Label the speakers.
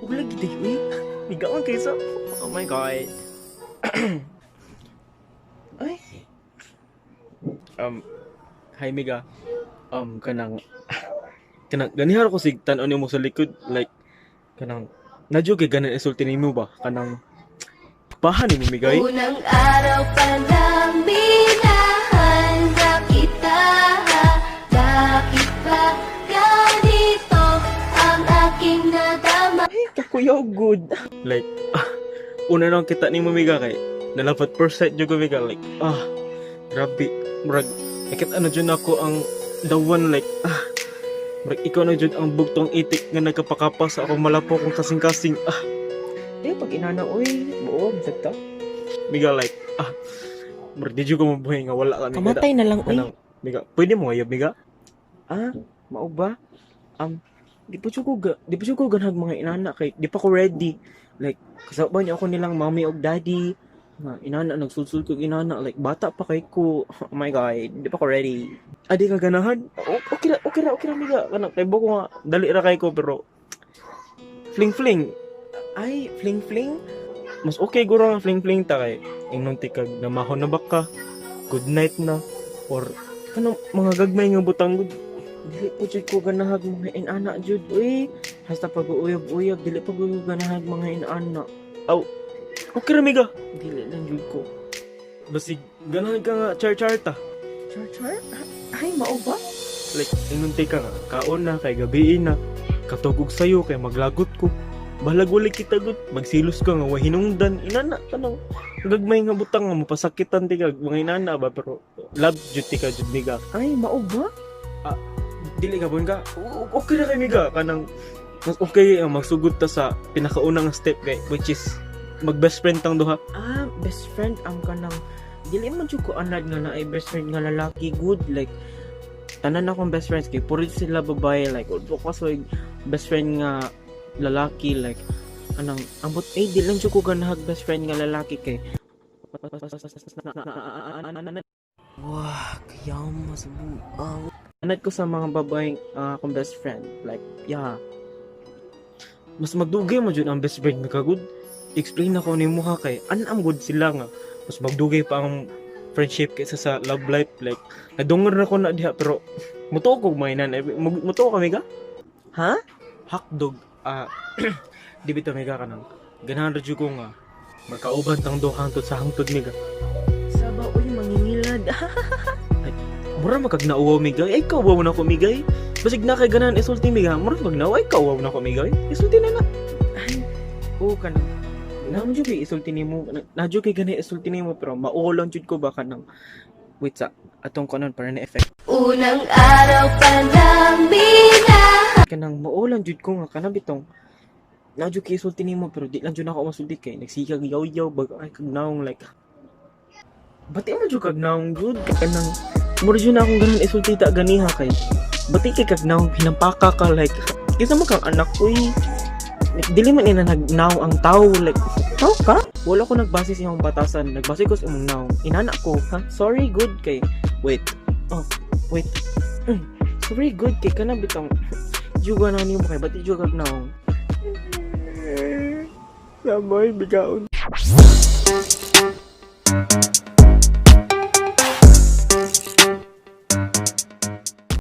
Speaker 1: Wala gid uy. Migaon kay sa. Oh my God. Ay. Hi, Miga. Kanang ganihar ko sig tan-on nimo sa likod, like kanang nadyo kay ganan isulti nimo ba, kanang pahan nimo, Migay.
Speaker 2: Unang araw pa lang, minahal na kita. Bakit ba ganito ang aking nadama?
Speaker 1: Ay, kakuyaw good. Like, una nang kita nimo, Miga, kay na-love at first sight jud ko, Miga, like, grabe, murag nakita na jud ako ang the one, like, murag ikaw na jud ang bugtong itik nga nagkapakapa sa akong malapo kong kasing-kasing.
Speaker 3: Di pag inana oy, buo ta.
Speaker 1: Miga, like, murag di jud ko mabuhay nga wala ka, Miga.
Speaker 3: Kamatay na lang oy.
Speaker 1: Kanang, Miga, pwede mo ayab, Miga?
Speaker 3: Ah, mao ba? Di pa jud ko ganhag mga inana kay di pa ko ready. Like kasabay niyo ako nilang mommy og daddy. Nga inana, nagsulsul ko inana, like bata pa kay ko. Oh my God, di pa ko ready.
Speaker 1: Ah, di ka ganahan?
Speaker 3: Okay ra, okay ra, okay ra, Miga.
Speaker 1: Kanang kay ko nga dali ra kay ko, pero fling fling.
Speaker 3: Ay, fling fling.
Speaker 1: Mas okay guro nga fling fling ta kay ingnon ti kag namahon na baka, good night na, or kanang mga gagmay nga butang gud.
Speaker 3: Dili po jud ko ganahag mga inana jud uy. Hasta pag uyab-uyab, dili pa ko ganahag mga inana.
Speaker 1: Okay ra, Miga.
Speaker 3: Dili lang jud ko.
Speaker 1: Basig ganahan ka nga char char ta.
Speaker 3: Char char? Ay, mao ba?
Speaker 1: Like ingnon ti ka nga kaon na kay gabiin na, katugog sayo kay maglagot ko. Balag wala kita gud, magsilos ka nga wa hinungdan inana, kanang gagmay nga butang nga mapasakitan ti kag mga inana ba, pero love jud ti ka jud, Miga.
Speaker 3: Ay, mao ba?
Speaker 1: Dili ka ka okay ra kay, Miga, kanang mas okay ang magsugod ta sa pinakaunang step kay which is mag best friend tang duha.
Speaker 3: Ah, best friend ang kanang dili man jud ko anad nga naay best friend nga lalaki good. Like tanan akong best friends kay puro sila babae, like wala ko kasoy best friend nga lalaki. Like anang ambot eh, di lang jud ko ganahag best friend nga lalaki kay wah, kayama sa buang. Anad ko sa mga babaeng akong best friend, like, yeah.
Speaker 1: Mas magdugay mo jud ang best friend nga good. Explain ako nimo ha, kay anam good sila nga mas magdugay pa ang friendship kaysa sa love life. Like nadungor na ko na diha, pero mutuo ko mainan, mutuo kami ka.
Speaker 3: Ha?
Speaker 1: Hotdog, di bitaw, Miga, kanang ganahan ra jud ko nga magkauban tang duha hangtod sa hangtod, Miga.
Speaker 3: Saba uy, mangingilad.
Speaker 1: Mura makag nauwaw, Miga. Ay, kauwaw na ko, Migay. Basig na kay ganahan isulti, Miga. Mura mag nauwaw, ay, kauwaw na ko, Migay. Isulti na na.
Speaker 3: Ay, oo, kanang
Speaker 1: Na jud kay isulti nimo, na jud kay gani isulti nimo, pero mauwaw lang jud ko ba, kanang wait sa atong kanon para na effect.
Speaker 2: Unang araw pa lang, minahal
Speaker 3: Kanang mao lang jud ko nga kanang bitong na jud kay isulti nimo, pero di lang jud ako masulti kay nagsikag yaw-yaw bag ay kag naong, like
Speaker 1: bati mo jud kag naong jud, kanang mura jud na akong ganan isulti ta ganiha kay bati kay kag naong, hinampaka ka, like kinsa man kang anak uy? Like, dili man ina nagnaw ang tao, like
Speaker 3: tao ka. Wala ko nagbase sa imong batasan, nagbase ko sa imong naong, inana ko ha. Sorry good kay wait, oh wait. Sorry good kay kanang bitong juga na nimo kay bati jud kag naong.
Speaker 1: Samoy bigaon.